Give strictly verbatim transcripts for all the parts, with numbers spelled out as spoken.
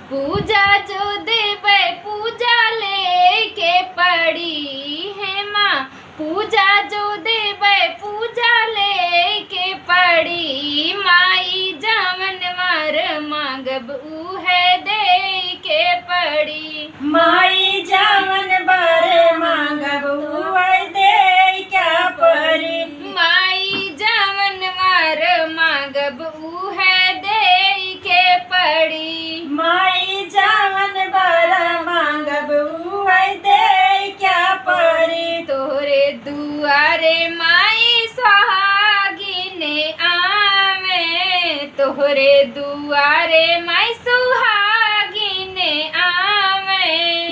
पूजा जो देबै, पूजा लेके पड़ी हे माँ। पूजा जो देबै, पूजा लेके पड़ी। माई जवन वर मांगब, उहे देइके पड़ी। माई जवन वर मांगब, उहे देइके पड़ी। माई जवन वर मांगब, उहे देइके पड़ी। माई जवन वर मांगब, उहे देइके पड़ी। तोहरे दुआरे माई सुहागिन आवे, तोहरे दुआरे माई सुहागिन आवे।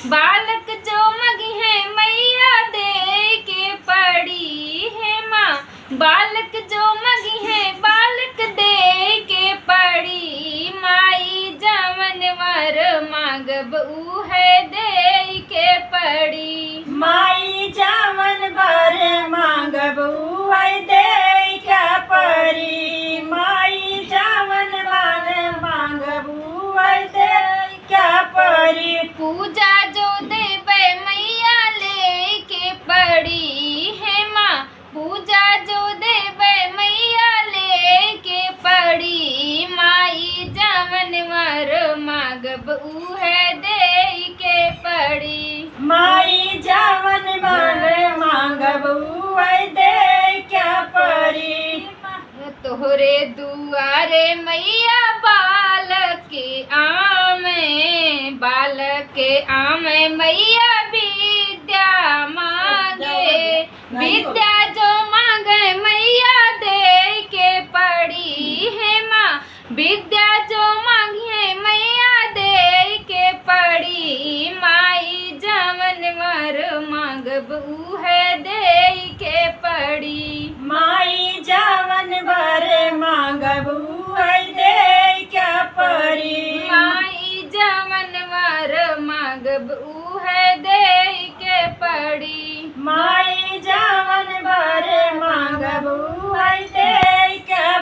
बालक जो मगिहे मैया देइके पड़ी हे माँ। बालक जो मगिहे, बालक देइके पड़ी। माई जवन वर मांगब, उहे देइके पड़ी। माई जवन वर मांगब, उहे देइके पड़ी। माई जवन वर मांगब, उहे देइके पड़ी। पूजा जो देबै मैया लेइके पड़ी हे माँ। पूजा जो देबै मैया लेइके पड़ी। माई जवन वर मांगब, उहे देइके पड़ी। माई जवन वर मांगब, उहे देइके पड़ी। तोहरे दुआरे मैया बालक आवे, बालक आवे मैया विद्या मांगे। विद्या जो मांगे मैया देइके पड़ी हे माँ। विद्या जो मांगिहे मैया देइके पड़ी। माई जवन वर मांगब, उहे देइके पड़ी। माई